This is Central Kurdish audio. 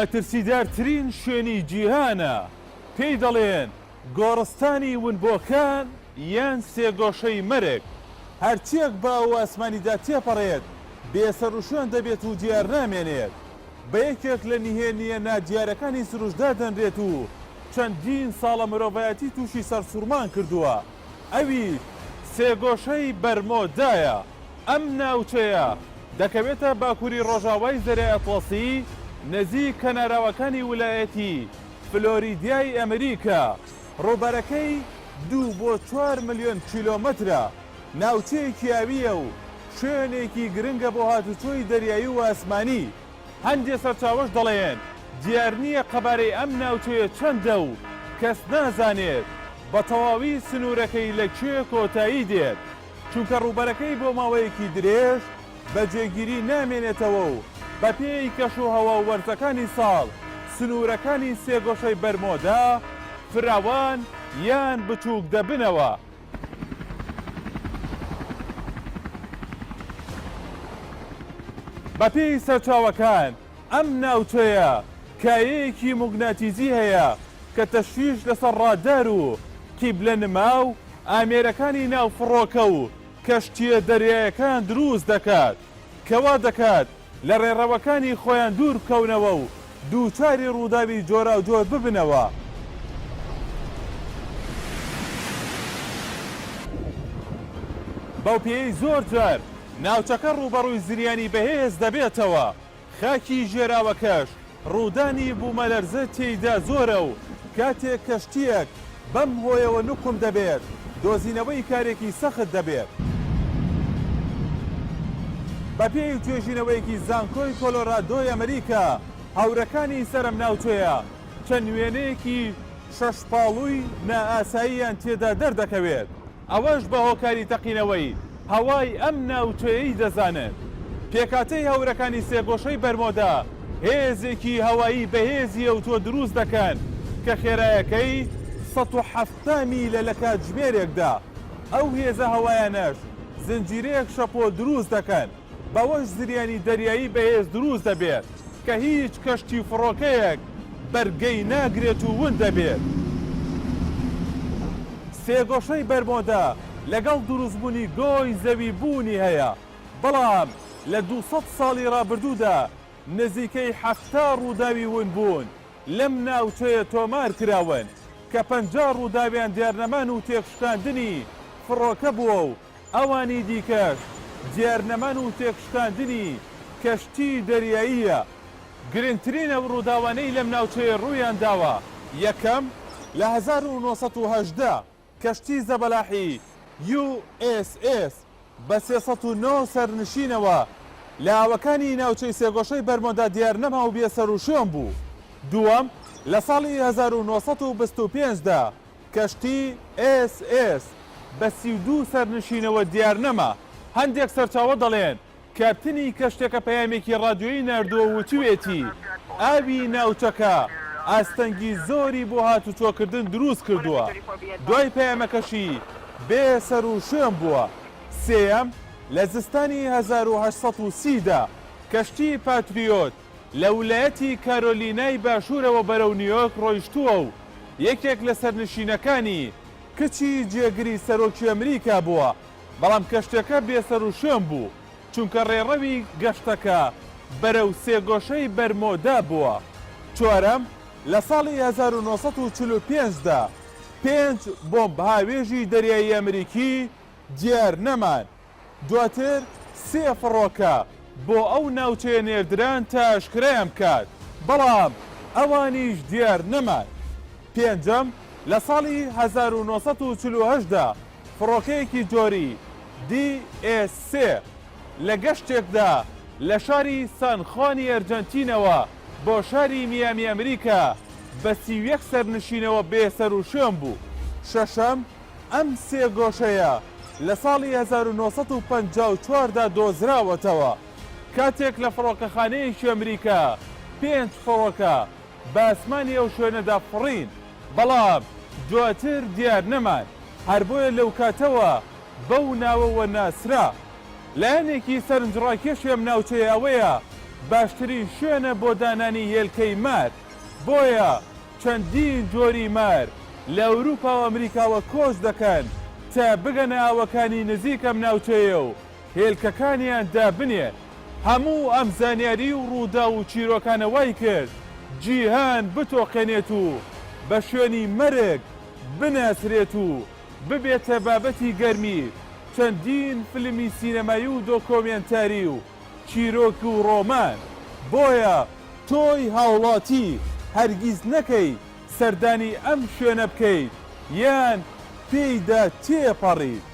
مەترسیدارترین شوێنی جیهانە، پێی دەڵێن گۆڕستانی ونبۆکان یان سێگۆشەی مەرگ، هەرچیەک بە ئاو و ئاسمانیدا تێپەڕێت بێسەروشوێن دەبێت و دیار نامێنێت، بە یەکێک لە نهێنییە نادیارەکانی سروشت دادەنرێت و چەندین ساڵە مرۆڤایەتی تووشی سەرسوڕمان کردووە، ئەویش سێگۆشەی بەرمۆدایە. ئەم ناوچەیە دەکەوێتە باکووری ڕۆژاوای زەریای ئەتڵەسی نزیک کەناراوەکانی ولایەتی فلۆریدای ئەمریکا، ڕووبەرەکەی دوو بۆ چوار ملیۆن کیلۆمەترە، ناوچەیەکی ئاوییە و شوێنێکی گرنگە بۆ هاتوچۆی دەریایی و ئاسمانی. هەندێ سەرچاوەش دەڵێن دیار نییە قەبارەی ئەم ناوچەیە چەندە و کەس نازانێت بە تەواوی سنوورەکەی لە کوێ کۆتایی دێت، چونکە ڕووبەرەکەی بۆ ماوەیەکی درێژ بە جێگیری نامێنێتەوە و بەپێی کەشوهەوا و وەرزەکانی ساڵ سنوورەکانی سێگۆشەی بەرمۆدا فراوان یان بچووک دەبنەوە. بەپێی سەرچاوەکان، ئەم ناوچەیە کایەیەکی موگناتیزی هەیە کە تەشویش لەسەر ڕادار و قیبلە نما و ئامێرەکانی ناو فڕۆکە و کەشتییە دەریایەکان دروست دەکات کە وا دەکات لە ڕێڕەوەکانی خۆیان دوور بکەونەوە و دووچاری ڕووداوی جۆراوجۆر ببنەوە. بەوپێیەی زۆر جار ناوچەکە ڕووبەڕووی زریانی بەهێز دەبێتەوە، خاکی ژێراوەکەش ڕوودانی بوومەلەرزە تێیدا زۆرە و کاتێک کەشتییەک بەم هۆیەوە نوقم دەبێت، دۆزینەوەی کارێکی سەخت دەبێت. بەپێی توێژینەوەیەکی زانکۆی کۆلۆرادۆی ئەمریکا، هەورەکانی سەر ئەم ناوچەیە چەند وێنەیەکی شەشپاڵووی نائاساییان تێدا دەردەکەوێت. ئەوەش بە هۆکاری تەقینەوەی هەوای ئەم ناوچەیەی دەزانن. پێکهاتەی هەورەکانی سێگۆشەی بەرمۆدا هێزێکی هەوایی بەهێزی ئەوتۆ دروست دەکەن کە خێرایەکەی 170 میلە لە کاتژمێرێکدا، ئەو هێزە هەوایانەش زنجیرەیەک شەپۆل دروست دەکەن. بەوەش زریانی دەریایی بەهێز دروست دەبێت کە هیچ کەشتی و فڕۆکەیەک بەرگەی ناگرێت و ون دەبێت. سێگۆشەی بەرمۆدا لەگەڵ دروستبوونی گۆی زەوی بوونی هەیە، بەڵام لە 200 ساڵی ڕابردوودا نزیکەی 70 ڕووداوی ونبوون لەم ناوچەیە تۆمار کراون کە 50 ڕووداویان دیارنەمان و تێکشکاندنی فڕۆکە بووە و ئەوانی دیکەش دیارنەمان و تێکشکاندنی کەشتیی دەریاییە. گرنگترین ئەو ڕووداوانەی لەم ناوچەیە ڕوویان داوە، یەکەم، لە 1918 کەشتی زەبەلاحی یو ئێس ئێس بە 309 سەرنشینەوە لە ئاوەکانی ناوچەی سێگۆشەی بەرمۆدا دیارنەما و بێسەروشوێن بوو. دووەم، لە ساڵی 1925 دا کەشتی، ئێس ئێس، بە 32 سەرنشینەوە دیارنەما، هەندێک سەرچاوە دەڵێن کاپتنی کەشتیەکە پەیامێکی ڕادیۆیی ناردووە و وتوێتی ئاوی ناوچەکە ئاستەنگی زۆری بۆ هاتوچۆکردن دروست کردووە، دوای پەیامەکەشی بێ سەروشوێن بووە. سێیەم، لە زستانی 1830 دا کەشتی پاتریۆت لە ولایەتی کارۆلینای باشوورەوە بەرەو نیویۆرک ڕۆیشتووە و یەکێک لە سەرنشینەکانی کچی جێگری سەرۆکی ئەمریکا بووە، بەڵام کەشتیەکە بێسەروشوێن بوو، چونکە ڕێڕەوی گەشتەکە بەرەو سێگۆشەی بەرمۆدا بووە. چوارەم، لە ساڵی 1945 دا پێنج بۆمب هاوێژی دەریایی ئەمریکی دیار نەمان، دواتر سێ فڕۆکە بۆ ئەو ناوچەیە نێردران تا ئاشکرایان بکات، بەڵام ئەوانیش دیار نەمان. پێنجەم، لە ساڵی 1948 دا فڕۆکەیەکی جۆری، دی ئێس سێ، لە گەشتێکدا لە شاری سان خوانی ئەرجەنتینەوە بۆ شاری میامی ئەمریکا بە 31 سەرنشینەوە بێسەروشوێن بوو. شەشەم، ئەم سێگۆشەیە لە ساڵی 1954 دا دۆزراوەتەوە، کاتێک لە فڕۆکەخانەیەکی ئەمریکا پێنج فڕۆکە بە ئاسمانی ئەو شوێنەدا فڕین، بەڵام دواتر دیار نەمان، هەر بۆیە لەو کاتەوە بەو ناوەوە ناسرا. لایەنێکی سەرنجڕاکێشی ئەم ناوچەیە ئەوەیە. باشترین شوێنە بۆ دانانی هێلکەی مار، بۆیە چەندین جۆری مار لە ئەوروپا و ئەمریکاوە کۆچ دەکەن تا بگەنە ئاوەکانی نزیک ئەم ناوچەیە و هێلکەکانیان دابنێن. هەموو ئەم زانیاری و ڕووداو و چیرۆکانە وای کرد جیهان بتۆقێنێت و بە شوێنی مەرگ بناسرێت و ببێتە بابەتی گەرمی چەندین فیلمی سینەمایی و دۆکۆمێنتاری و چیرۆک و ڕۆمان. بۆیە تۆی هاوڵاتی هەرگیز نەکەی سەردانی ئەم شوێنە بکەیت یان پێیدا تێپەڕیت.